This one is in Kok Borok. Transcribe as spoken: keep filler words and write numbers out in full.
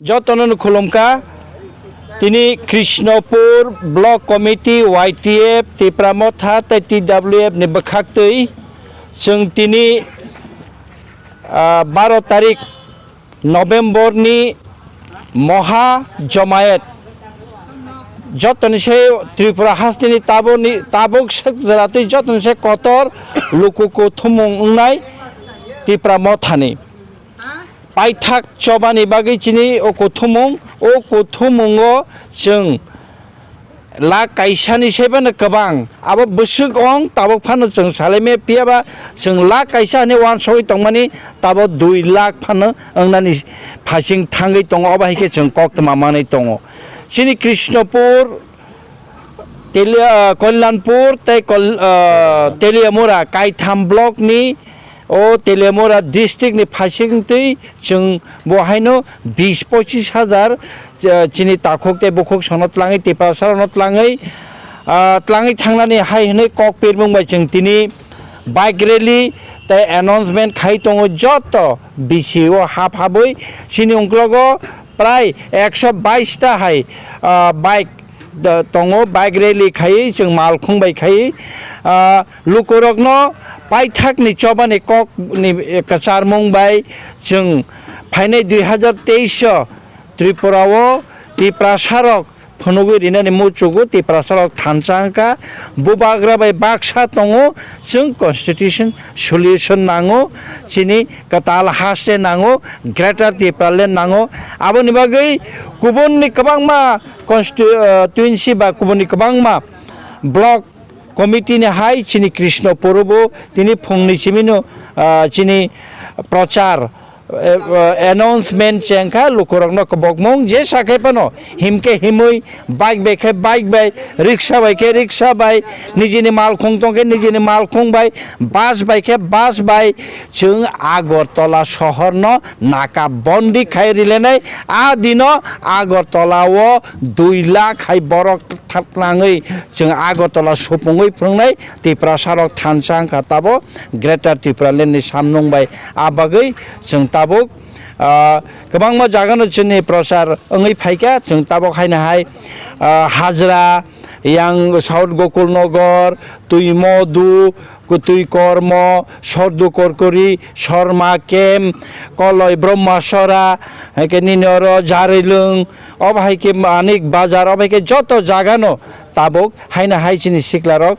Jotono no khulumkha. Tini Krishnapur Block Committee, Y T F, Tipra Motha tei T W F ni bwkhaktwi chwng tini, ah, baro tarik November ni Moha Jomayet, jotoni se Tripura hasteni taboni, tabuk sek jora twi jotoni se kotor luku kuthumung wngnai Tipra Mothani. Paithak chobani bagwi chini o kuthumung, o kuthumungo chwng lakh kaisani se phano kwbang. Abo bwswk ong tabuk phano chwng salaimaya, phiyaba chwng lakh kaisa hinwi uansugwi tongmani, tabuk dui lakh phano wngnani phaising thangwi tongo, obo hai khe chwng koktwma manwi tongo. Chini Krishnapur, Teli-, ah, Kalyanpur tei Kol-, ah, Teliamura kaitham block ni, o Teliamura district ni phaising twi chwng bo haino bis pochis hajar, ah, chini takhuk tei bukhuk sono tlangwi Tiprasa rokno tlangwi, ah, tlangwi thangnani hai hwnwi kok pirmung bai chwng tini bike rally tei announcement khai tongo joto B C O hap habwi. Chini ungklogo prai ekso bais ta hai, ah, bike da, tongo, bike rally khaiwi chwng malkhung bai khaiwi, ah, lukurokno paithakni chobani kokni, eh, kwcharmung bai chwng phainai dui hazar teis o Tripura o Tiprasa rok phunugwi rinani muchugo, Tiprasa rok thansa wngkha, bubagra bai baksa tongo, chwng constitution solution nango, chini kwtal haste nango, Greater Tipraland nango. Aboni bagwi kubunni kwbangma constituency ba kubunni kwbangma block committee ni hai chini Krishnapur o bo tini phungni simino, ah, chini prochar, eh, eh, announcement chengkha lukurokno kobokmung je sakhai phano himkhe himwi, bike bai khe bike bai, riksa bai khe riksa bai, nijini malkhung tongkhe nijini malkhung bai, bus bai khe bus bai, chwng Agartala sohorno naka bondi khai rilenai. A dino Agartala o dui lakh hai borok tha-, tlangwi chwng Agartala supungwi phwrwngnai Tiprasa rok thansa wngkha tabuk Greater Tipraland ni samnung bai. A bagwi chwng tabuk, ah, kwbangma jagano chini prochar wngwi phaikha, chwng tabuk haino hai, ah, Hajra, yang South Gokulnagar, Twimodu, Kwtwi Kormo, Sordu Korkori, Sorma Camp, Koloi Brahmasora, hai khe nini oro Jarilwng, obo hai khe Manik Bazar, obo hai khe joto jagano tabuk haino hai chini siklarok